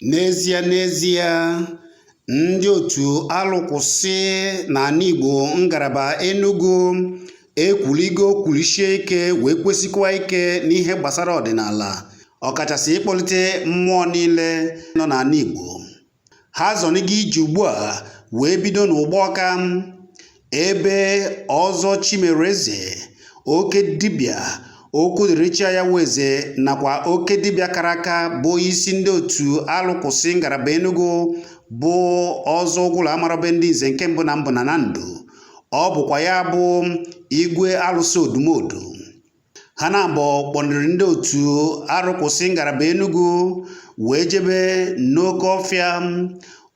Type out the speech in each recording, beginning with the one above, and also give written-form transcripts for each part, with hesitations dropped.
N'ezie n'ezie, ndị otu Alụkwụsị n'ala Igbo ngalaba Enugu ekwuligo kwulisie ike wee kwesikwa ike n'ihe gbasara ọdịnala, ọkachasị ịkpọlite mmụọ niile nọ n'ala Igbo. Ha zọnigo ije ugbu a wee bido n'Ụgbọka ebe Ọzọ Chimereze, oke dibịa Okwudịrịchiayawueze nakwa oke dibịa kara aka bụ isi ndị otu Alụkwụsị ngalaba Enugu bụ Ọzọ Ụgwụlụ Amarobe ndị Nze nke mbụ na mbụ na Nando. Ọ bụkwa ya bụ Igwe Alụsị Odumodu. Ha naabọ kpọniri ndị otu Arụkwụsị ngalaba Enugu wee jebe n'oke ọfịa,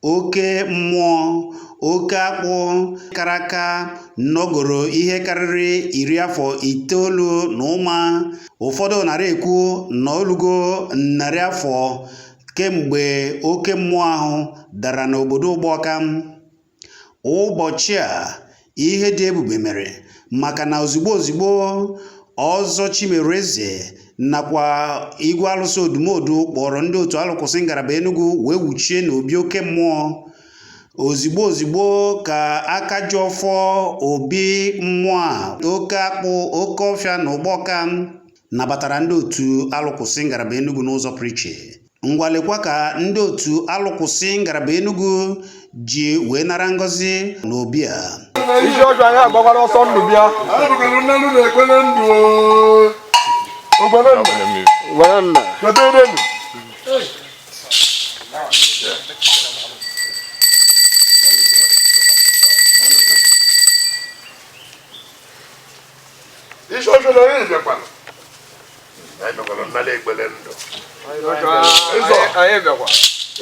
oke mmụọ, oke akpụ kara aka nọgoro ihe karịrị 90 na ụma. Ụfọdụ nara ekwu na o lugo 100 afọ kemgbe oke mmụọ ahụ dara n'obodo Ụgbọka. Ụbọchị a, ihe dị ebube mere maka na ozigbo ozigbo Ọzọ Chimereze nakwa Igwe Alụsị Odumodu kpọrọ ndị otu Alụkwụsị ngalaba Enugu wee wuchie n'obi oke mmụọ. Ozigbo ozigbo ka aka ji ọfọ obi mmụọ a, oke akpụ, oke ọfịa na Ụgbọka nabatara ndị otu Alụkwụsị ngalaba Enugu n'ụzọ pụrụ iche. Ngwa lekwa ka ndị otu Alụkwụsị ngalaba Enugu ji wee nara ngọzi n'obi a. Isi ọjọọ anyị agbakwara ọsọ ndụ bịa. Isi ọjọọ na anyị bịakwara. Anyị bịakwara nnala ekpere ndụ. Anyị bịakwa.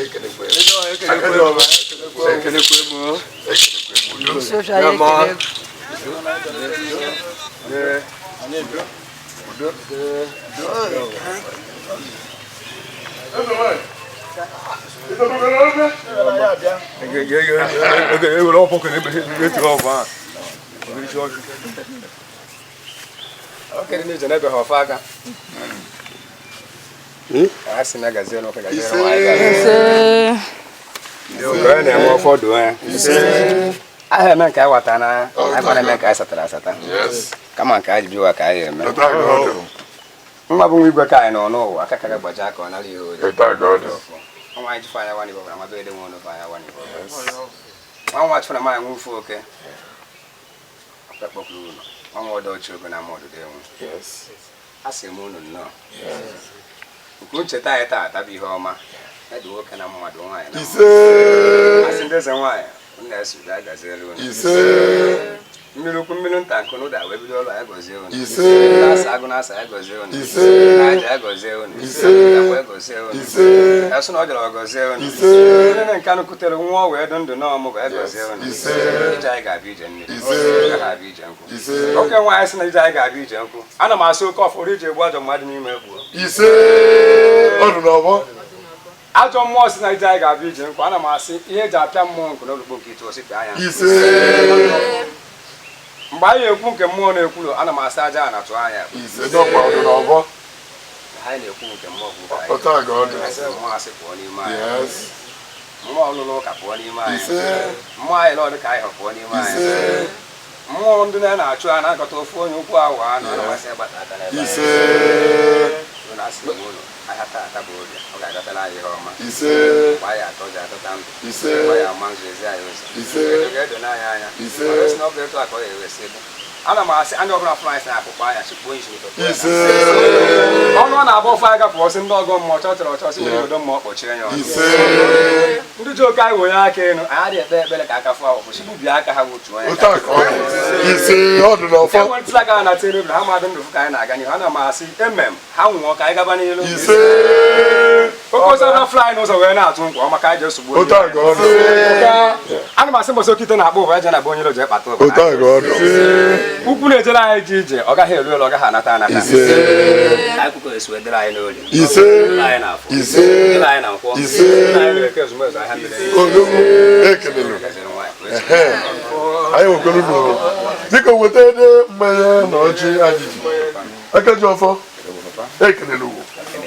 Ekelekwe. Ekelekwe m. Ekelekwe m. Udo. Eze nwanyị. Ewere ọfọ kere ebe etiri ọfọ a. Okere n'ije n'ebe ha ọfọ aka. A sị na gazie n'ụka gazie nwaanyị gazie. Oge ọ na-eme ọfọ doo ya. Aha eme nke anyị wata na anyị kwara eme nke anyị satara asata. Kama nke anyị ji bịa ka anyị eme. Nwa bụ nwa igwe ka anyị nọ n'ụwa aka ka ga-agbaji aka ọ nara ihe ori. Nwa anyị jikwa anya wani bọbara nwa be ede nwa ọnụ anya wani bọbara. Nwa nwa chụrụ ma anyị nwufu oke. Akpọkpọkwuru ụlọ. Nwa nwa ọdọ ọchị ogo na ama ọdụdụ enwe. A sị m unu nnọọ. Nke ncheta anyị taa tabụ ihe ọma. Ya dị nwoke na mmadụ nwaanyị na mmadụ. A sị ndị eze nwaanyị unu na-eso udo anyị gaziere unu. Mmiri ukwu mmiri nta nke unu da wee bido ọrụ anyị gọzie unu. Na-asa agụ na-asa anyị gọzie unu. Na aja anyị gọzie unu. Akwa anyị gọzie unu. Esụ na ọ jọrọ gọzie unu. Ndị nke anụ kutere nwa wee dụ ndụ n'ọmụ bụ anyị gọzie unu. Ije anyị ga-abịa ije mmiri. Agaghị abịa ije nkwụ. Oke nwaanyị sị na ije anyị ga-abịa ije nkwụ. Ana m asị oke ọfọrọ ije egbu ajọ mmadụ n'ime egbuo. Ise ọdụ n'ọgbọ. Ajọ mmụọ si na ije anyị ga-abịa ije nkwụ. Ana m asị ihe eji apịa mmụọ nkụ n'olugbo nke ite osi pịa anya. Ise. Mgbe anyị na-ekwu nke mmụọ na-ekwulu, ana m asị aja na tụọ anya. Ise dọkwa ọdụ n'ọgbọ. Anyị na-ekwu nke mmụọ kwuru ka anyị. Otu a ka ọ dị. Asị mmụọ asị pụọ n'ime anyị. Yes. Mmụọ ọlụlụ ụka pụọ n'ime anyị. Ise. Mmụọ anyị lọdụ ka anyị hụ pụọ n'ime anyị. Ise. Mmụọ ndị na-achụ a na-akọta ofu onye ụkwụ awụ anụ ana m asị agbata aka n'ebe anyị. Ise. Unu asị m unu ahịa taata bụ oge ọ ga-agatara anyị ihe ọma. Ise. Mgbe anyị atọ ji atọta ndụ. Ise. Mgbe anyị ama nzu ezi anyị ụzọ. Ise. Edo ga-edo n'anya anya. Ise. Ọ sị na ọ bụ etu a ka ọ ga-ewesi ebe. Ana m asị anya ọbụla fụrụ anyị sị na akpụkpọ anya chịkpuo isi n'ụtụtụ. Ise. Ọnụ ọ na-abụ ofe anyị gafee ọsị ndị ọgọ mmụọ chọchọrọ ọchọsị were odo mmụọ kpọchie ya ọnụ. Ise. Ndị ji oke anyị wonye aka elu anyị adịghị ekpe ekpere ka aka fụọ awụfụ chigbubie aka ha wotuo ya. Otu a ka ọ dị. Ise ọdụ n'ọfọ. Enwe ntụli aka na telu ha madụ ndụ ka anyị na-aga n'ihu. Ana m asị emem ha nwụọ ka anyị gaba n'ilu. Ise. Oke ozi ọbụla fly n'ụzọ wee na-atụ nkwa ọ maka anyị ji esogbu Otu a ka ọ dị. Ana m asị mbọsị okite na-akpọ ụba eje na be onye iro jee kpata ụba. Otu a ka ọ dị. Ukwu na-ejere anyị ji ije ọ gaghị elu elu ọ gaghị anata anata. Ise. Anyị kwukọ esi wee dịrị anyị n'oli. Ise. Dịrị anyị n'afọ. Ise. Dịrị anyị na nkwọ. Ise. Dịrị anyị n'eke ezumezu ahịa mmiri. Odogwu ekelelu. Gaziri nwaanyị. Ehe. Anyị nwekwara unu. Biko weta ede mmanya na ọjị anyị ji. Aka ji ọfọ. Ekelelu.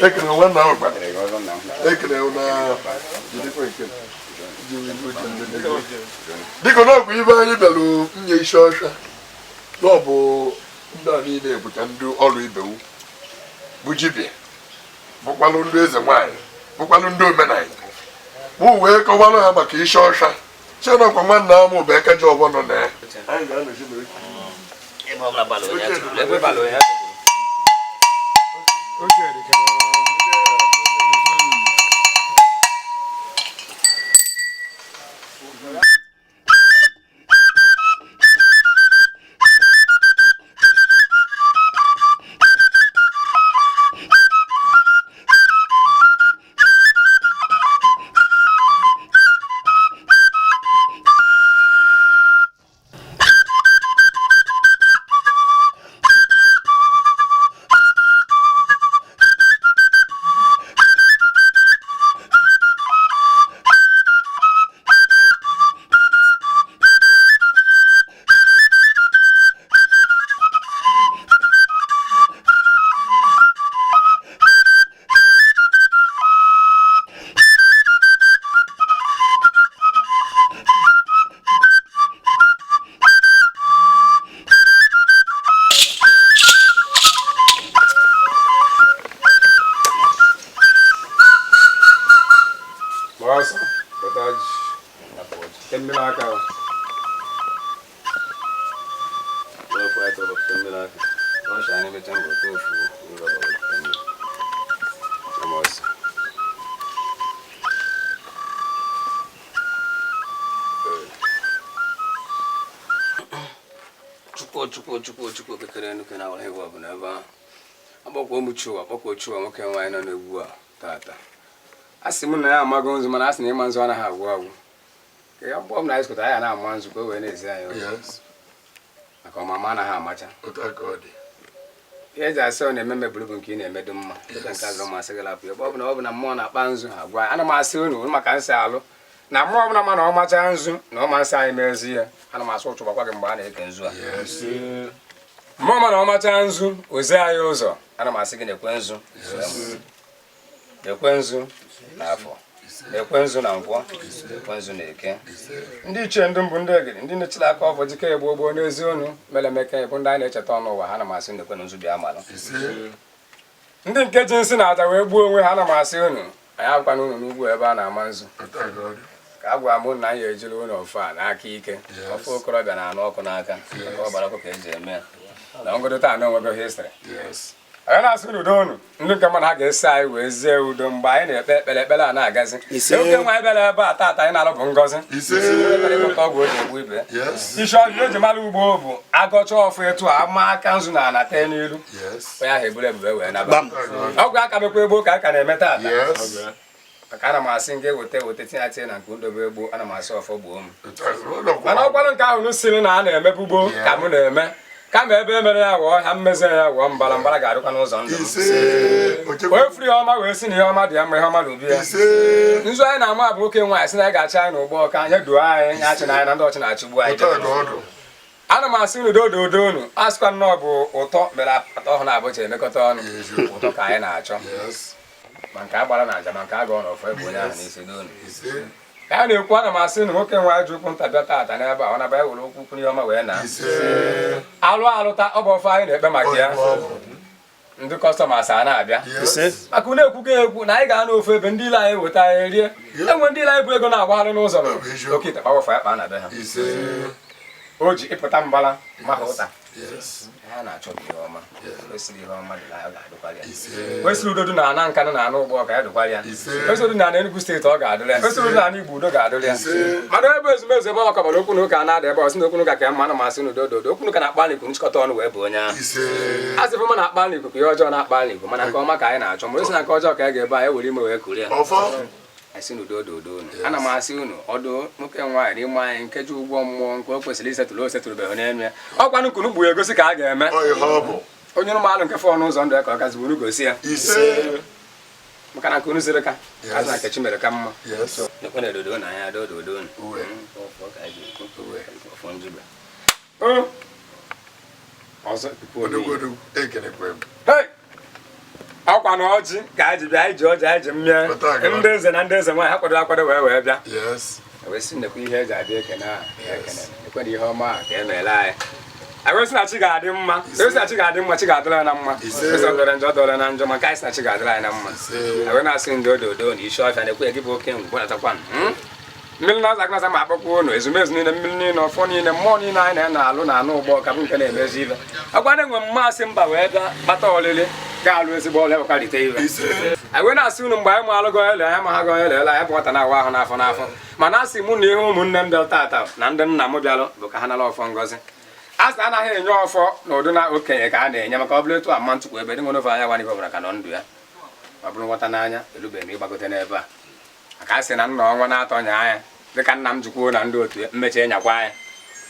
Ekelelu nwanna ahụ gbara. Dịrị gị ọzọ nna m. Ekele na jidekwa ekele. Biko na ọgwụ ibe anyị bịara nye isi ọcha na ọ bụ ndị a niile bụcha ndị ọrụ ibewu bụ dibịa bụkwalụ ndị eze nwaanyị bụkwalụ ndị omenala mụ wee kọwalụ ha maka isi ọcha chenọkwa nwanne amụ bụ eke ji ọgbọ nọ na ya. Anyị ga-anọchi n'oche. Gbaa ọsọ, weta ji, napụ ọjị. Te mmiri aka o. Wee fụ anyị tọrọ te mmiri aka. Ọchị anyị mechaa mbọ te ofu ụlọ ọrụ te mmiri. Ama ọsọ. Chukwu Chukwu Chukwu Chukwu okekere enu na awara iwe ọbụla ebe ahụ. Akpọkwa ụmụ Chiwa, akpọkwa Chiwa nwoke nwaanyị nọ n'egwu a tata. A sị m na ya amago nzu mana a sị na ịma nzu anaghị agwụ agwụ. Ka ya mgbe ọbụla anyị zụkọtara anyị na-ama nzu ka o wee na-ezi anyị ụzọ. Maka ọmama anaghị amacha. Otu a ka ọ dị. Ihe eji asị ọ na-eme meburu bụ nke ị na-emedu mma. Ebe nke azụ masị gị lapụ ya. Ebe ọ bụ na mmụọ na-akpa nzu ha gwa anyị. Ana m asị unu maka nsị alụ na mmụọ ọbụla ma na ọ machaa nzu na ọ masị anyị mezi ya. Ana m asị ụchụ gbakwa gị mgbe a na-eke nzu a. Mmụọ ma na ọ machaa nzu ozi anyị ụzọ. Ana m asị gị na-ekwe nzu. Ekwe nzu n'afọ. Ekwe nzu na nkwọ. Ekwe nzu na eke. Ndị ichie ndị mbụ ndị egede ndị na-echila aka ọfọ jike egbo gboo n'ezi onu mere emeke bụ ndị anyị na-echeta ọnụ ụwa ha na m asị unu ekwe na nzu bịa malụ. Ndị nke ji nsị na aja wee gbuo onwe ha ana m asị unu anyị abụkwana unu n'ugwu ebe a na-ama nzu. Otu a ka ọ dị. Ka a gwara m na anyị ejiri ụlọ ofe a n'aka ike. Ofe okorobịa na-anụ ọkụ n'aka. Maka ọ gbara ọkụ ka eji eme ya. Na ngodo taa na onwego histrị. Anyị na-asị unu udo unu ndị nke mmadụ ha ga-esi anyị wee zie udo mgbe anyị na-ekpe ekpere ekpere a na-agazi. Oke nwa anyị bịara ebe a taata anyị na-alụ bụ ngọzi. Ekpere ịgwọta ọgwụ o ji egbu ibe. Isi ọjị eji mara ugbo bụ agọcha ọfụ etu a ama aka nzu na ana tee n'ilu. Onye ahụ eburu ebube wee naba. Ọgwụ aka mekwa egbo ka a ka na-eme taata. Maka ana m asị nga eweta eweta tinye atinye na nke ndobe egbo ana m asị ọfọ gbuo m. Mana ọkwanụ nke ahụ nụ siri na a na-emebu gboo ka mụ na-eme. Kama ebe emere ya wụọ ha mmezi ya wụọ mbara mbara ga-adịkwa n'ụzọ ndụ m. Wee furu ihe ọma wee sị na ihe ọma dị ya mma ihe ọma na obi ya. Nzu anyị na-ama bụ nwoke nwaanyị sị na anyị ga-achị anyị n'ụgbọ ọka nye duo anyị nye achị na anyị na ndị ọchị na-achịgbu anyị. Ana m asị unu dododo unu asịkwa nnọọ bụ ụtọ mere atọ ọhụrụ na abụcha emekọta ọnụ ụtọ ka anyị na-achọ. Ma nke a gbara na aja ma nke a gọọ n'ọfọ ebe onye ahụ n'isi donu. Ka a na-ekwu ana m asị na nwoke nwaanyị ji ụkwụ nta bịa taata n'ebe a ọ na-abịa were okwu ukwu n'ihe ọma wee na. Alụ alụta ọ bụ ọfọ anyị na-ekpe maka ya. Ndị customers a na-abịa. Maka unu ekwugo ekwu na anyị ga-anọ ofu ebe ndị ile anyị weta anyị rie. Enwe ndị ile anyị bụ ego na-agbagharị n'ụzọ nọ. Oke ite kpawọfọ ya kpaa na be ha. O ji ịpụta mbala maka ụta. Ha na-achọ bụ ihe ọma. Kwesịrị ihe ọma dị na ya ga-adịkwara ya. Kwesịrị udo dị na ana Nkanụ na ana Ụgbọ ka ya dịkwara ya. Kwesịrị udo na ana Enugu steeti ọ ga-adịrị ya. Kwesịrị udo na ana Igbo udo ga-adịrị ya. Mana ebe ezumezu ebe ọ kọbara okwu na ụka na-ada ebe ọ sị na okwu na ụka ka mma ana m asị n'udo dodo okwu na ụka na-akpa n'ikuku nchịkọta ọnụ wee bụ onye ahụ. A sị fụma na-akpa n'ikuku ihe ọjọọ na-akpa n'ikuku mana nke ọma ka anyị na-achọ ma esi na nke ọjọọ ka anyị ga-ebe anyị were ime wee kuru ya. Asị n'udo dodo unu. Ana m asị unu ọdụ nwoke nwaanyị n'ime anyị nkeji ụgwọ mmụọ nke o kwesịrị isetụrụ o setụrụbeghị n'elu ya. Ọkwanụ nkunu gbu egosi ka a ga-eme. Onye ụmụalụ nke fọ n'ụzọ ndụ ya ka ọ gazi unu gosi ya. Maka na nke unu ziri ka azụ na nkechi mere ka mma. Nekwe na edodo na anya dododo unu. Ọzọ ikuku obi. Hey! Ọkwa na ọjị ka anyị ji bịa, anyị ji ọjị, anyị ji mmịa. Ndị eze na ndị eze nwaanyị ha kwadoro akwado wee wee bịa. Wee sị nekwa ihe eji abịa ekene a, ekene ekwe na ihe ọma a ka e meela anyị. Anyị sị na chi ga-adị mma, anyị sị na chi ga-adị mma, chi ga-adịrị anyị na mma. Eze ọ dọrọ njọ, ọ dọrọ na njọ, maka anyị sị na chi ga-adịrị anyị na mma. Anyị na-asị ndị ododo na isi ọfịa na-ekwe gị bụ oke ngwụ natakwa mmiri na ọza akụnasa ma akpọkwa unu ezumezu niile, mmiri niile, ọfọ niile, mmụọ niile anyị na-alụ na anụ ụgbọ ka bụ nke na-emezi ibe. Ọgwa na-enwe mmasị mba wee bịa kpata ọlịlị ga-alụ ezigbo ọlụ ewekwarịta ibe. Anyị wee na-asị unu mgbe anyị ma alụgo ele anyị ma ha gọ ele ele anyị bụ nwata na-awa ahụ n'afọ n'afọ, mana asị mụ na ihe ụmụnne m bịara tata na ndị nna m bịalụ bụ ka ha nara ọfọ ngọzi. A sị anaghị enye ọfọ na ụdị na okenye ka a na-enye, maka ọ bụrụ etu a mma ntụkwu ebe dị nwere ofe anya gwana ife ọbụla ka nọ ndụ ya, ọ bụrụ nghọta n'anya elubeghị m ịgbagote n'ebe a, maka a sị na nna ọnwa na-atọ nya anya dịka nna m jikwuo na ndị otu mmechi nyakwa anya,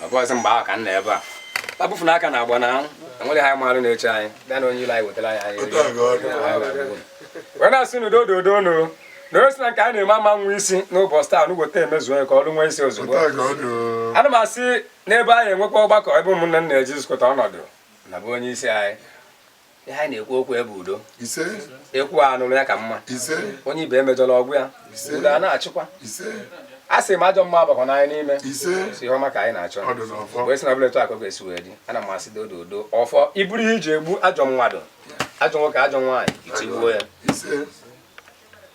ọ bụ ọzọ mgbe ahụ ka nna ebe a abụfu n'aka na agba na enwere ha mmadụ na-eche anyị bịa na onye ile anyị wetara anyị wee na-asị n'udo dodo nụ na osi na nke anyị na-eme ama nwa isi n'ụbọchị taa n'ugbote emezuo ya ka ọrụ nwee isi ozugbo. Ana m asị n'ebe anyị enwekwa ọgbakọ ebe ụmụnne m na-eji zụkọta ọnọdụ na bụ onye isi anyị, ihe anyị na-ekwu okwu ebe udo ekwu anụrụ ya ka mma, onye ibe emejọla ọgwụ ya, udo a na-achịkwa. A sị m ajọ mma agbakọ n'anya n'ime si ihe ọma ka anyị na-achọ wee sị na ọbụla etu akụ ga-esi wee dị. Ana m asị dododo ọfọ iburu ihe iji egbu ajọ mmadụ, ajọ nwoke, ajọ nwaanyị, itigbuo ya.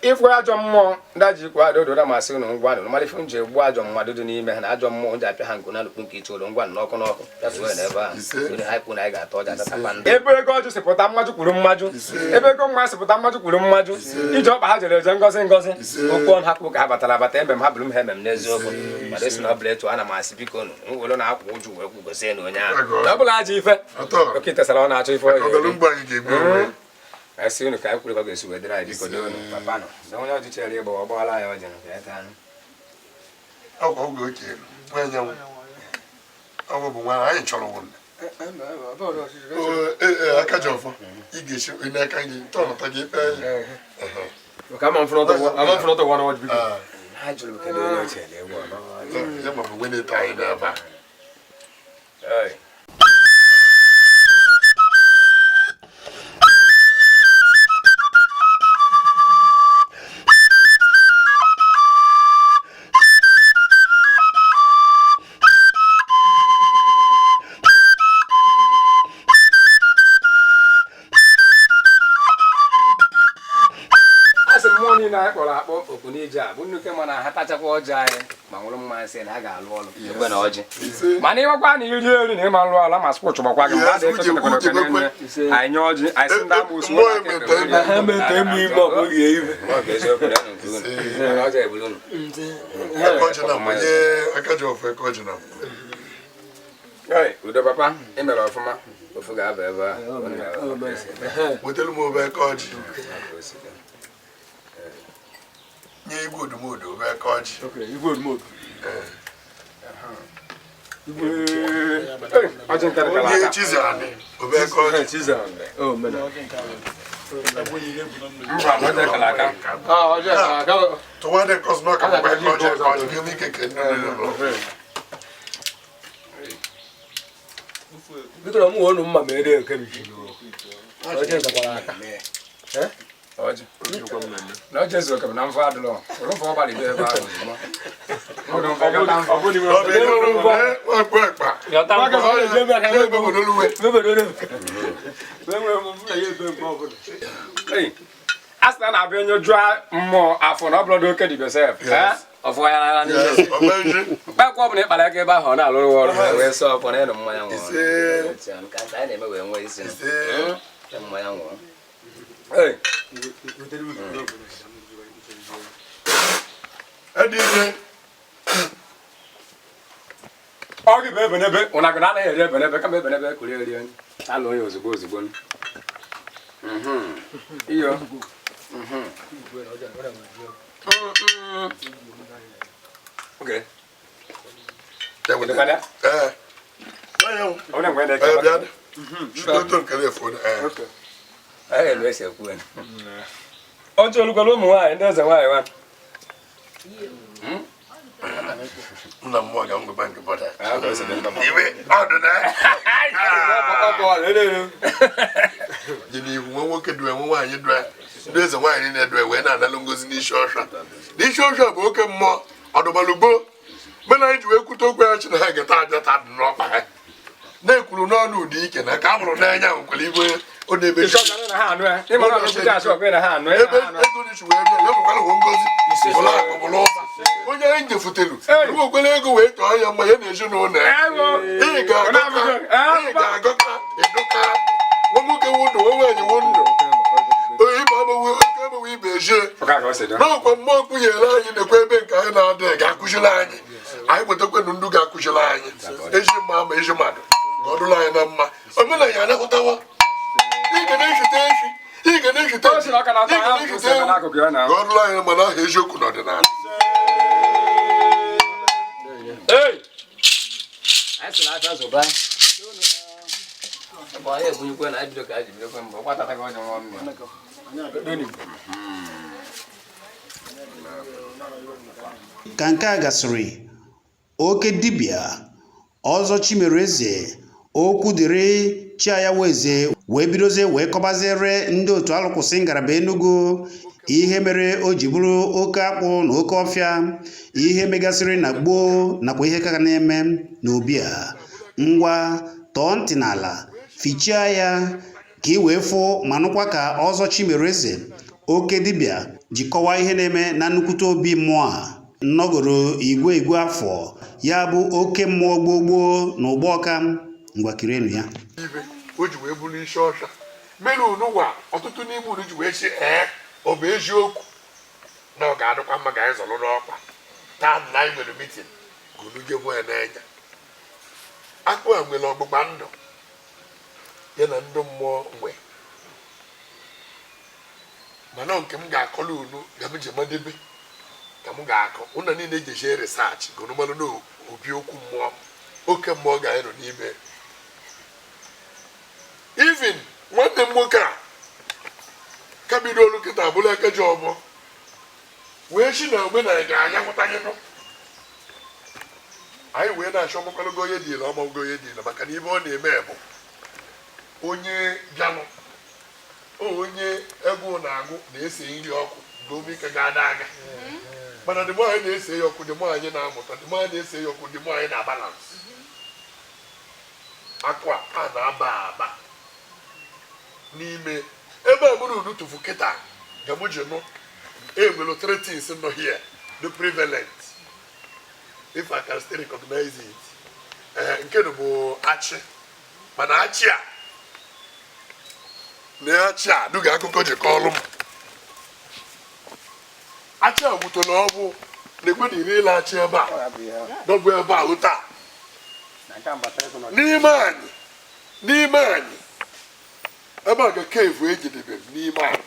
Ịfụ ajọ mmụọ ndị ajọ ikwu adodo masị unu ngwa nụ mara ife nji egbu ajọ mmadụ dị n'ime ha na ajọ mmụọ nji apịa ha nku na alụkpu nke itoolu ngwa n'ọkụ n'ọkụ n'ebe ahụ ha kwu na anyị ga-atọ ọja atatakwa ndụ. Ebe ego ọjụ si pụta mmajụ kwuru mmajụ, ebe ego mma si pụta mmajụ kwuru mmajụ, ije ọkpa ha jere eje ngozi ngozi, okwu ọnụ ha kwuru ka ha batara abata, emem ha bụrụ m ha emem n'eziokwu. Mana esi na ọ bụla etu ana m asị biko nụ nwere na-akwa ụjụ wee kwugozie na onye ahụ na ọ bụla ajọ ife oke tesara ọ na-achọ ife ọ. Asị unu ka anyị kwuru ka ọ ga-esi wee dịrị anyị biko doonu papa nọ na onye ọjị chere ịgba ọgbaala ya ọjị ka ya taa. Ọgwụ oge ochie nwanyanwụ ọgwụ bụ nwa anyị chọrọ nwụ aka ji ọfọ ị ga-esi n'aka gị tọnụta gị ikpe. Ya ma bụ nwe na-eto anyị n'ebe a. Anyị kpọrọ akpọ okwu n'ije a bụ nnukwu mana ha tachakwa ọjị anyị ma nwụrụ mma sị na ha ga-alụ ọlụ ekwe na ọjị, mana ịnwekwa na iri eri na ịma nlụ ala ma skwụchụ gbakwa gị mgbe a na-eto anyị nye ọjị anyị sị ndị amụsụ udo papa ị mere ọfụma ofu ga-aba ebe a wetara m obe aka ọjị nye igwe odumodu obe aka ọjị. Nye Chizzy obe aka ọjị. Tụwa dị kọsịnọ ka mgbe aka ọjị aka ọjị gị ike ke nne nne. Biko na mụ wonu mma ma ere nke m. Ọjị ntakwara aka. Ọjị. Na ọjị ezu oke bụ na mfọ adịlọ. Ụrụ mfọ ọgbalị bụ ebe ahụ ozugbo. Ụrụ mfọ gata mfọ. A sị na na-abịa onye jụọ mmụọ afọ na ọ bụrụ dị oke dibịa sef. Ọfọ ya n'ala n'ime. Mkpakwa ọ bụla ịkpara aka ebe ahụ ọ na-alụrụ ọrụ wee sọ ọfọ na ịnụ mmanya nwụrụ. Ka anyị na-eme wee nwee isi. Mmanya nwụrụ. Ọ gị bụ ebenebe ụnagụ na anaghị eri ebenebe kama ebenebe kụrụ eri onye alụ onye ozugbo ozugbo. Iyo. Okay. Ọjọ́ olùkọ́ ụmụ nwaanyị ndị eze nwaanyị nwa. Nna mmụọ ga ngwa nke bọda. Iwe ọdụ na. Dị n'ihu nwa nwoke due, nwa nwaanyị due, ndị eze nwaanyị niile due wee na-analụ ngozi n'isi ọsha. N'isi ọsha bụ oke mmụọ ọdụmalugbo mena anyị ji wee kwute okwu ya chi na ha geta aja ta dị n'ọkpa ha na-ekwuru n'ọnụ ụdị ike na ka a hụrụ n'anya nwekwara ibe ọ na-ebe Isi ọsha na ha anụ ya. Ịma na ọkụkọ asị ọkụ na ha anụ ya. Ebe ego dị wee bịa ya bụkwara ụgwọ ngozi bụrụ akụ bụrụ ụba onye anyị nyefutelu okwere ego wee tọọ ya mma ya na ezinụlọ ya. Ị ga-agọka, ị ga-agọka ịdụka nwa nwoke wụ ndụ, nwa nwaanyị wụ ndụ, ibe agbanwe oke agbanwe ibe ejie n'ọkwa mmụọ kpughere anyị nekwa ebe nke anyị na-adịghị ga-akụziri anyị. Anyị nwetakwanụ ndụ ga-akụziri anyị ezi mma ma ezi mmadụ ka ọ dụrụ anyị na mma. Omenala ya anaghọtawa. Ị ga na-echeta echi, ị ga na-echeta O sị na ọ ka na-atọ ị ga ya na-echeta ewu n'akụkụ ya na. Ka ọ dụrụ anyị mma n'aha eziokwu na ọdịnala. Anyị sịrị aka zụba. Ebe anyị ebunyekwe na anyị bido ka anyị ji bidokwe mbụ, ọkwa tata ka ọ dị nwa mmiri. Ka nke a gasịrị, oke dibịa ọzọ Chimereze Okwudiri Chiayaweze wee bidozie wee kọbaziere ndị otu alụkwụsị ngalaba Enugu ihe mere o ji bụrụ oke akpụ na oke ọfịa, ihe megasịrị na gboo nakwa ihe ka na-eme n'obi a. Ngwa, tọọ ntị n'ala, fichaa ya ka ị wee fụ ma nụkwa ka ọzọ Chimereze oke dibịa ji kọwaa ihe na-eme na nnukwute obi mmụọ a nnọgoro igwe igwe afọ ya bụ oke mmụọ gboo gboo na ụgbọọka. Ngwa, kirienu ya. Ibe o ji wee bụrụ isi ọcha mere unu wa ọtụtụ n'ime unu ji wee sị ee, ọ bụ eziokwu na ọ ga-adịkwa mma ka anyị zọrọ n'ọkwa taa na anyị nwere meeting ka unu jebụ ya n'anya. Akpụ a nwere ọgbụgba ndụ ya na ndị mmụọ nwe, mana nke m ga-akọrọ unu ka m ji madebe ka m ga-akọ unu niile ji research ka unu mara na obi okwu mmụọ oke mmụọ ga-anyị nọ n'ime. Even nwanne m nwoke a ka bido olu kịta abụla eke ji ọbọ wee si na omenala ga-anyanwụta gị nụ anyị wee na-achọ ọmakwalogo onye dị ile ọmago onye dị ile, maka na ibe ọ na-eme bụ onye bịanụ onye egwu na-agụ na-ese nri ọkụ nke ome ike ga-ada aga, mana dị anyị na-ese ya ọkụ, dị anyị na-amụta, dị anyị na-ese ya ọkụ, dị anyị na balance akụ a a na-aba aba n'ime ebe a mụrụ unu tụfu kịta ga mụ ji nụ enwere three things nọ here, the prevalent, if I can still recognize it. Ee, nke nụ bụ achị, mana achị a na achị a duga akụkọ ji kọọlụ m. Achị a gwutere ọbụ na-ekwe na iri ile achị ebe a dọbụ ebe a ụta n'ime anyị, n'ime anyị ebe a ga cave ejidebe m n'ime anyị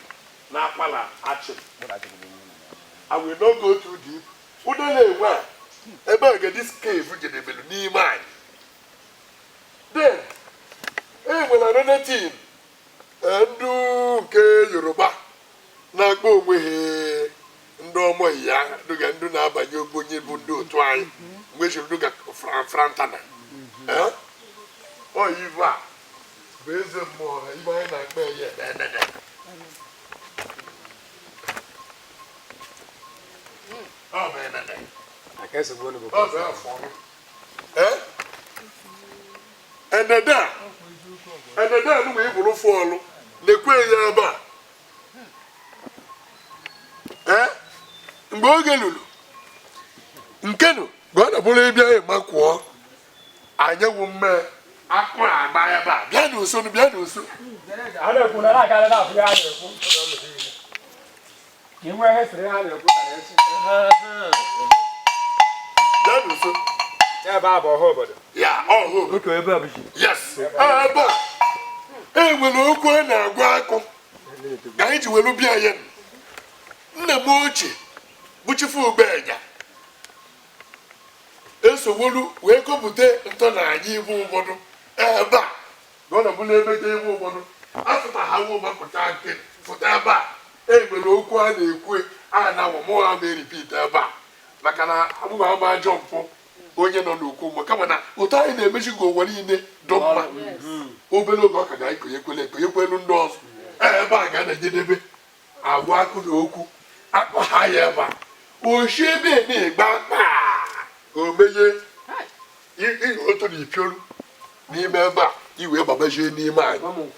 na-akwala achị. I will not go too deep. Udele enwe a ebe a ga this cave jedebelu n'ime anyị. Then e nwere another thing, ndị nke Yoruba na-akpọ onwe ha ndị ọmọ ya dịka ndị na-abanye ogbonye bụ ndị otu anyị mgbe echiri dịka frantana. Ọ ive a bụ eze mmụọ ha, ibe anyị na-akpọ ya ebe enene. Ọ bụ enene. Ọ bụ afọ. Ee, enede a, enede a nụnwa ịbụrụ fọlụ na-ekwe ya ebe a. Ee, mgbe oge luru nkenụ mgbe ọ na-abụrụ ịbịa anyị makwụọ anyanwụ mme akụ agba ebe a. Bịa n'uso, bịa n'uso. A na-ekwu na na-akarị na-afụ ya, a na-ekwu. Ka ị nwee ihe sịrị ha na-ekwu ka na-echi. Bịa n'uso. Ebe a bụ ọha obodo. Ya ọhụ. Oke ebe a bụ ji. Yes, ebe a e nwere okwu a na-agwa akụ ka anyị ji welu bịa ya. Nna m ochie bụ Chifu Ogbeja esowolu wee kọpụta ntọala ibu ụfọdụ ebe a na ọ na-abụla ebe ga ibu ụfọdụ afụta ha wo mapụta nke fụta ebe a. E nwere okwu a na-ekwu a na mụ ha na-eripit ebe a maka na abụghị ama ajọ mpụ onye nọ n'okwu mmụọ, kama na ụtọ anyị na-emechi ka ụwa niile dị mma. Obere oge ọ ka ga-ekonyekwele ekonyekwelu ndị ọzọ. Ebe a ga na-ejedebe agwa akụ na okwu akpọ ha ya ebe a oshi ebe na-egba kpaa omenye ihe otu na ipioru n'ime ebe a iwee gbabajie n'ime anyị.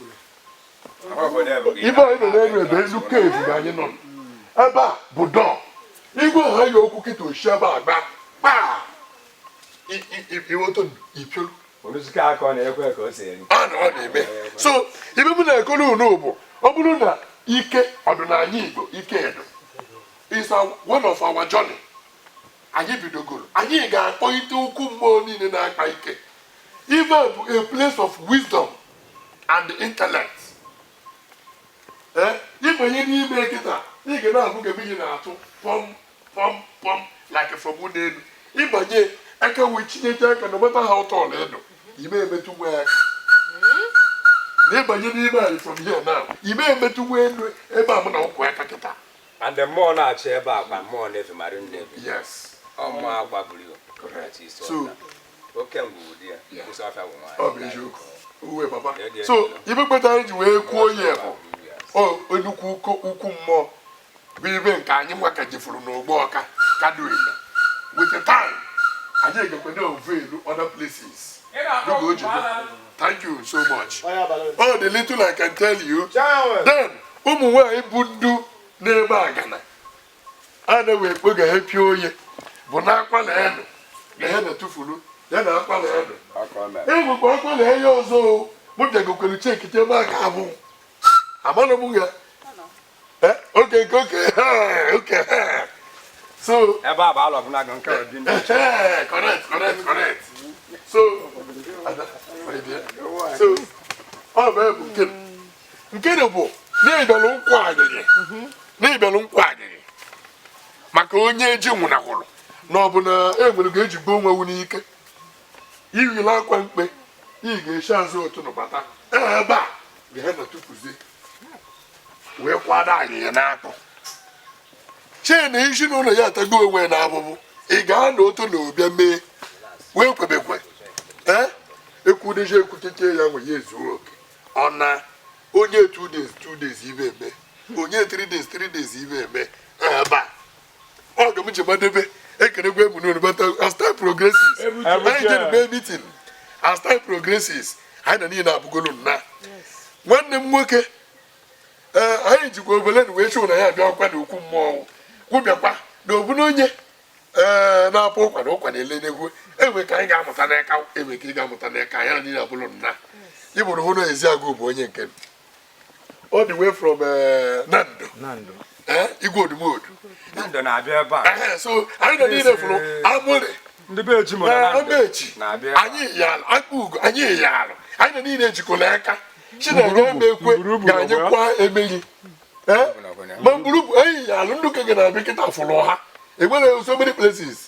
Ibe anyị nọ n'elu ebe elu cave na anyị nọ ebe a bụ dọ igwe ọha ya okwu kịta oshi ebe a gba kpaa iwe otu ipioru a na ọ na-eme. So ibe m na-ekolu unu bụ ọ bụrụ na ike ọdịnala Igbo ike edo is one of our journey. Anyị bidogoro, anyị ga-akpọlite ukwu mmụọ niile na-akpa ike. Ife bụ a place of wisdom and intellect. Ịbanye n'ime kịta ị ga na-ahụ ka mmiri na-atụ pọm pọm pọm like from ụlọ elu. Ịbanye aka wee chinyeche aka no matter how tall ị nọ, ime emetụ nwa aka. Na ịbanye n'ime anyị from here now, ime emetụ nwa elu ebe a mụ na ụkwụ aka kịta. And mmụọ na-achị ebe a kwa mmụọ na-efe mara nnebi. Yes. Ọ mmụọ agwa buru ibu. So oke ngwugwu di ya isi ọfịa bụ nwaanyị. Ọ bụ eziokwu uwe papa. So ibe kpetara anyị ji wee kwuo ya bụ o nnukwu ukwu mmụọ bụ ibe nke anyị nwa ka jefuru n'ogbo ọka kado ile. With the time anyị egekwe na ovu elu other places. Dịka o ji dị. Thank you so much. Oh, the little I can tell you. Then ụmụ nwaanyị bụ ndu n'ebe agana a na-ewe ekpe ga pịa oye bụ na akwa na enu na ya na-etufuru ya na akwa na enu. Enwekwa akwa na enye ọzọ o mụ bịagokwere chekite ebe a ga-abụ amana m ya. Okay, okay, okay. So ebe a bụ alọ ọbụla gị nke obi ndị. Correct, correct, correct. So so ọ bụ ebe nke nke bụ n'ịbịalụ nkwụ anyịnyị n'ịbịalụ nkwụ anyịnyị maka onye ji nwụnahụrụ na ọ bụ na e nwere ga-eji gbuo onwe n'ike iyila akwa mkpe ị ga-esi azụ otu nụbata ebe a ga na tufuzie wee kwado anyịnya n'akụ chee na isi n'ụlọ ya atago onwe na abụbụ ị ga-anọ otu na ụbịa mee wee kwebekwe ee ekwudeji ekwutete ya nwe ya ezuo oke. Ọ na onye 2 days 2 days ibe eme onye 3 days 3 days ibe eme ebe a ọ ga m ji madebe ekerekwe m n'unu. But as time progresses anyị jere mee meeting. As time progresses anyị na niile abụgolu nna nwanne m nwoke. Ee, anyị jikwa obele na wee chụ na ya abịa ọkwa na okwu mmụọ gwụbịakwa na obuna onye ee na-apụ ụkwa na ụkwa na-ele n'egwu enwe ka anyị ga-amụta n'aka enwe ka ị ga-amụta n'aka ya na niile abụrụ nna ịbụrụ hụ na Eziagụ bụ onye nke m all the way from Nando. Nando. Igwe Odumodu. Nando na-abịa ebe a. So anyị na niile fụrụ amụrị ndị be echi mụ na Nando amechi na-abịa ebe a. Anyị yalụ akpa ugo anyị yalụ anyị na niile ejikọrọ aka Chineke emekwe ka anyị kwa emeri. Ma mgburugburu anyị yalụ ndị okenye na-abịa kịta fụrụ ha enwere so many places.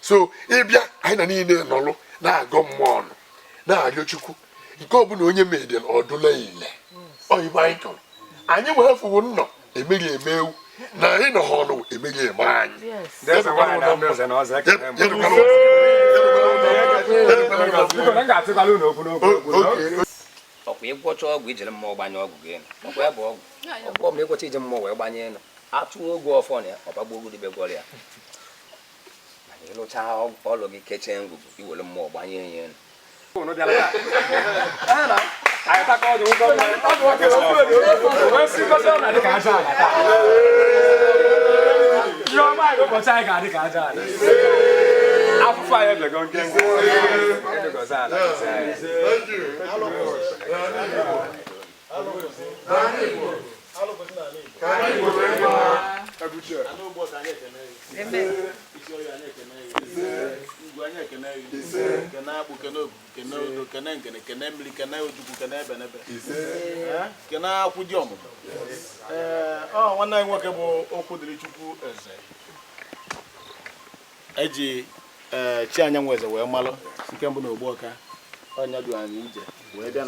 So ịbịa anyị na niile nọlụ na-agọ mmụọ ọnụ na-arịọ Chukwu nke ọbụla onye medel ọdụla ile oyibo anyị chọrọ anyị wee fụwo nnọ emeri emewu na anyị nọ ha ọnụ emeri eme anyị. Ndị eze nwaanyị na ndị eze na ọzọ ekele m. Biko na m ga-atụkwala unu okwu n'okwu okwu. Ọkwa ịgwọcha ọgwụ ijiri mmụọ gbanye ọgwụ gị elu. Ọkwa ya bụ ọgwụ ọgwụ ọbụla ịgwọcha iji mmụọ wee gbanye elu atụọ oge ọfọ na ya ọbagbuo ogo dibịa gwọrọ ya mana ịlụcha ọlụ gị kechie ngwugwu iwere mmụọ gbanye ya elu. Unu bịara taa. Ee na, anyị takọ ọdụ ụgwọ wee sị gosi ọ na-adị ka aja ala taa. Ihe ọma anyị ụbọchị anyị ga-adị ka aja ala. Afụfụ anyị ebego nke ngwa. Edogozi ala gozi anyị. Kene akpụ, kene obu, kene odo, kene ngene, kene mmiri, kene ojukwu, kene ebenebe, kene akwụ dị ọmụmụ. Ee, ọ nwanne anyị nwoke bụ okwu dịrị Chukwu eze eji ee chi anyanwụ eze wee malụ nke mbụ na Ogbuọka ọnya du anyị ije wee bịa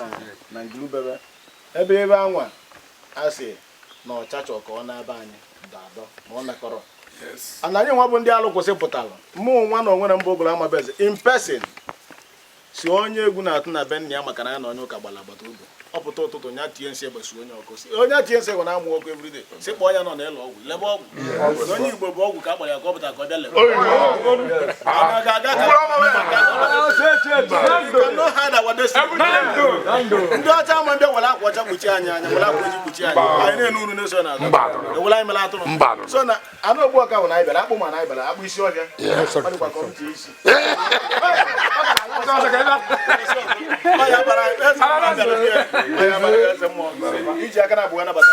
na ngilubebe ebe ebe anwa a sị na ọchachọ ka ọ na-aba anyị dọ adọ ma ọ nakọrọ and anyị nwa bụ ndị alụkwụsị pụtara mụ nwa na onwere mbụ ogolo amabeze in person. Si onye egwu na-atụ na be nna ya maka na ya na onye ụka gbara agbata obi, ọ pụta ụtụtụ nya tie nsị egbe su onye ọkụ, si onye tie nsị egbe na-amụ ọkụ everyday, si kpọọ ya nọ na ịlụ ọgwụ lebe ọgwụ. Na onye Igbo bụ ọgwụ ka a kpọrọ ya ka ọ pụta ka ọ bịa lebe. Ọ ga-aga ka cannot hide our destiny. Ndị ọcha ama mbịa were akwa ọcha kpuchie anyị anya, were akwa ojii kpuchie anyị, anyị na-enu uru na-eso n'azụ ewere anyị mere atụrụ. So na anụ ogbu ọka bụ na anyị bịara akpụ, ma na anyị bịara akpụ isi ọhịa, ọ dịkwa ka ọ bụ isi ọ ya bara eze mmụọ bịara bịa. Ọ ya bara eze mmụọ iji aka na abụọ nabata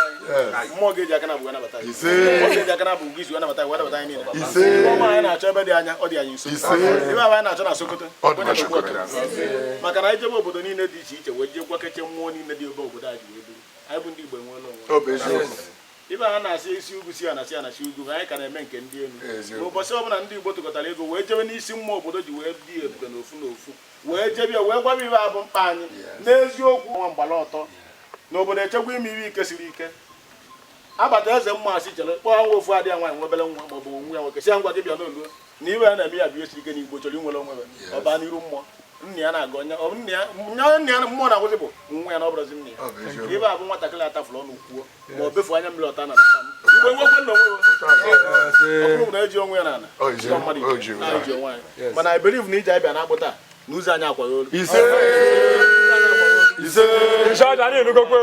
anyị, mmụọ ga-eji aka na abụọ nabata anyị, mmụọ ga-eji aka na abụọ izu nabata anyị, wee nabata anyị niile. Ife ọma anyị na-achọ ebe dị anya, ọ dị anyị nso. Ibe ahụ anyị na-achọ na Sokoto, Ọ dị na onye na Sokoto. Maka na anyị jebe obodo niile dị iche iche wee jee gwakeche mmụọ niile dị ebe obodo anyị ji wee biri, anyị bụ ndị Igbo enweela onwe. Ọ bụ eziokwu. Ibe a na-asị isi ugwu si ana si ana si ugwu, anyị ka na-eme nke ndị elu. Eziokwu. N'ụbọchị ọbụla ndị Igbo tụkọtara ego wee jebe n'isi mmụọ obodo ji wee dị ebube n'ofu n'ofu, wee jebe ya, wee gwaba ibe abụ mkpa anyị n'eziokwu, nwa mgbala ọtọ n'obodo echekwa ime iwe ike siri ike, abata eze mma asị chere kpọọ nwa ofu adịghị nwaanyị nwebere nwa ma ọ bụ nwa ya nwoke, si ya ngwa gị bịa n'olu na iwe ya na-eme ya bụ ihe siri ike na Igbo chọrọ inwere onwe ya. Ọ baa n'iru mmụọ nna ya na-agọ nya, ọ bụ nna ya nya, nna ya mmụọ na-agwụzị bụ nwa ya na ọ bụrụzi nna ya. Ọ bụ eziokwu. Ibe a bụ nwatakịrị atafụrụ ọnụ kwuo ma ọ befu anya mmiri ọta na nta m Igbo nwekwe nna onwe ya, ọ bụrụ na eji onwe ya n'ala. Ọ ji- Ọ mmadụ ọ ji ije, na eji onwe anyị, mana I believe na ije anyị bịa na-akpụ taa na ụzọ anyị akwaghị olu. Ise, ise. Isi ọjọọ anyị enugokwe o.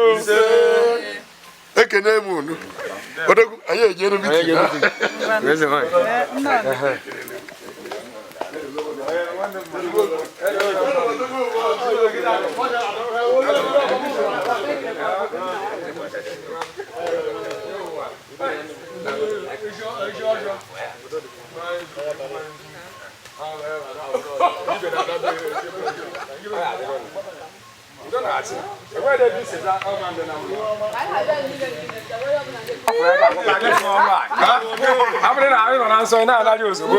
Ekene m unu. Odogwu, anyị ejere meeting. Eze nwanyị. A bụrụ na anyị nọ na nsọ, ị na-anaghị ozugbo.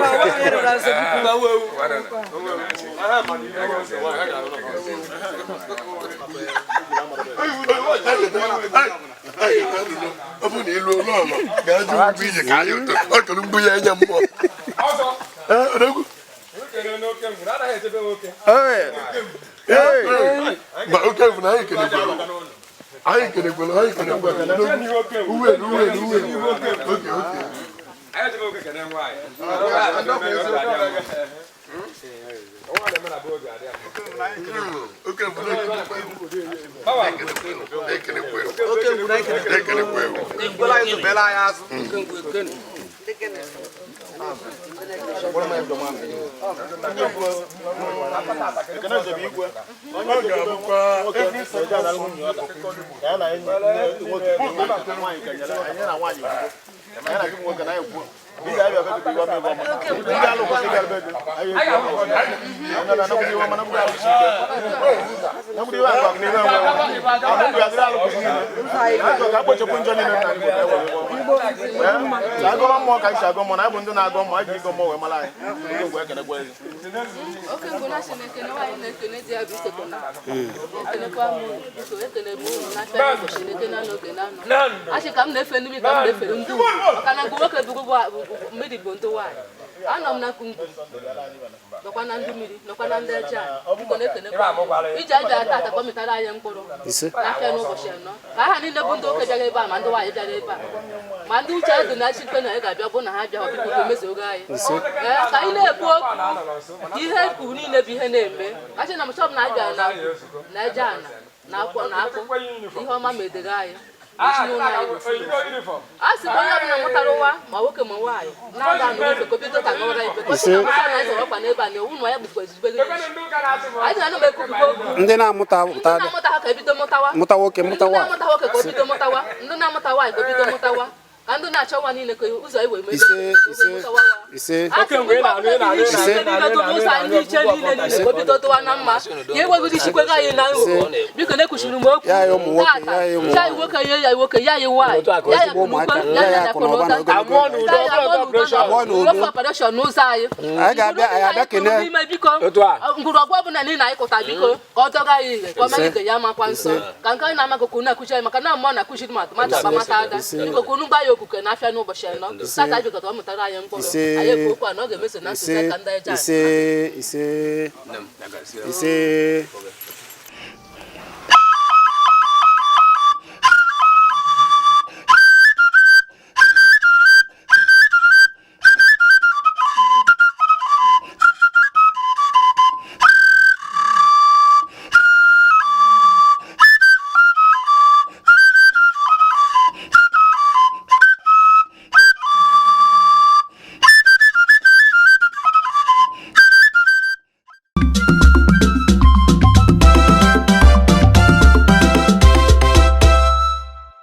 Ọ bụrụ na ilu ụlọ ọlọ ga-ajụ mgbe ije ka anyị ụtọ ọ chọrọ mgbu ya anya mmụọ. Ee, odogwu. Ma oke bụ na anyị kenekwere, anyị kenekwere, anyị kenekwere. Odogwu, uwe uwe uwe, oke oke. Oke bụ na ekenekwere, ekenekwere. Ekene eze bụ igwe onye nwoke na-eje anara nwunye ọda ka ya na enyi nwoke nwaanyị kenyere anyị na nwaanyị ekwugo, anyị na gị bụ nwoke na anyị kwuo ị ga-abịa be gị bụ iwe ọma ebe ọma ndị alụkwụsị gara be gị, anyị ekwu ọma onye na-anakwụdị iwe ọma nakwụdị alụkwụsị ike nakwụdị iwe akwa n'iwe enwe anụ ya dịrị alụkwụsị niile anyị chọrọ ka akpọchekwu njọ niile na Igbo ka e were iwe ọma. Ee, ka agọba mmụọ ka anyị si agọ mmụọ na anyị bụ ndị na-agọ mmụọ, anyị ji ịgọ mmụọ wee mara anyị ndị ngwa ekenekwa eze. Oke ngụ na Chineke na nwaanyị na-ekene di ya bụ isekwana ekenekwa m unu, biko ekene m unu n'afịa n'ụbọchị na-eke na n'oge na anọ achị ka m na-efe n'ubi ka m na-efere ndị ugwu, maka na ngụ nwoke bụ mmiri bụ ndị nwaanyị anọ m na ngwu nọkwa na ndị mmiri nọkwa na ndị eje anyị, biko na-ekenekwa m unu. Ije anyị bịara taata ka ọ mịtara anyị mkpụrụ n'afịa n'ụbọchị anọ, ka aha niile bụ ndị oke bịara ebe a, ma ndị nwaanyị bịara ebe a, ma ndị uche dị na chikwe na anyị ga-abịa bụ na ha bịa, biko ka emezuo oge anyị. Ee, ka anyị na-ekwu okwu ka ihe kwuru niile bụ ihe na-eme kacha na mchọ na anyị bịara na na eje ana na akwụ na akụ ihe ọma ma edere anyị ezinụlọ anyị bụ ofu. A sị ka onye ọbụla mụtara nwa, ma nwoke ma nwaanyị, na-ada n'ofe ka o bido ka gọwara ibe ka ọ sị na mụta na anyị zọrọ ọkwa n'ebe a na ewu na ya bụkwa ezigbo ego. Anyị na-anụ m ekwubugo okwu. Ndị na-amụta Ndị pụta na-amụta ha ka ebido mụtawa. Mụta nwoke, mụta Ndị nwaanyị. na-amụta nwoke ka o bido mụtawa, ndị na-amụta nwaanyị ka o bido mụtawa, ka ndị na-achọ nwa niile ka ụzọ iwe mee. Ise, ise, ise. Oke mgbe ị na-anụ ị na-anụ ị na-anụ ụzọ anyị ndị iche niile niile ka o bido dụwa na mma ya enweghị ichikwego anyị na nro, biko na-ekwuchiri m okwu. Ya ya ụmụ nwoke, ya ya ụmụ ya ya nwoke, ya ya nwoke, ya ya nwaanyị, ya ya Ezigbo ụmụaka, akụnụba, ya ya ya ya akụ na ụba na akụnụba, ogologo. ya ya Amụọ n'udo. ofe operation n'ụzọ anyị. Anyị ga-abịa, anyị abịa kene. N'ime biko ngwurọgwụ ọbụla niile anyị kụta, biko ka ọ dọga anyị ire ka ọ mara ike ya makwa nsọ ka nke anyị na-amaghị ka unu akụchi anyị, maka na mmụọ na-akụchiri mmadụ mata agbamata ada, biko ka unu gba ya. Okuke n'afịa n'ụbọchị anọ tata bikọta ọ mụtara anyị mkpụrụ anyị ekwu okwu a na ọ ga-emeso na ntụziaka ndị anyị ji anyị. Ise, ise, ise.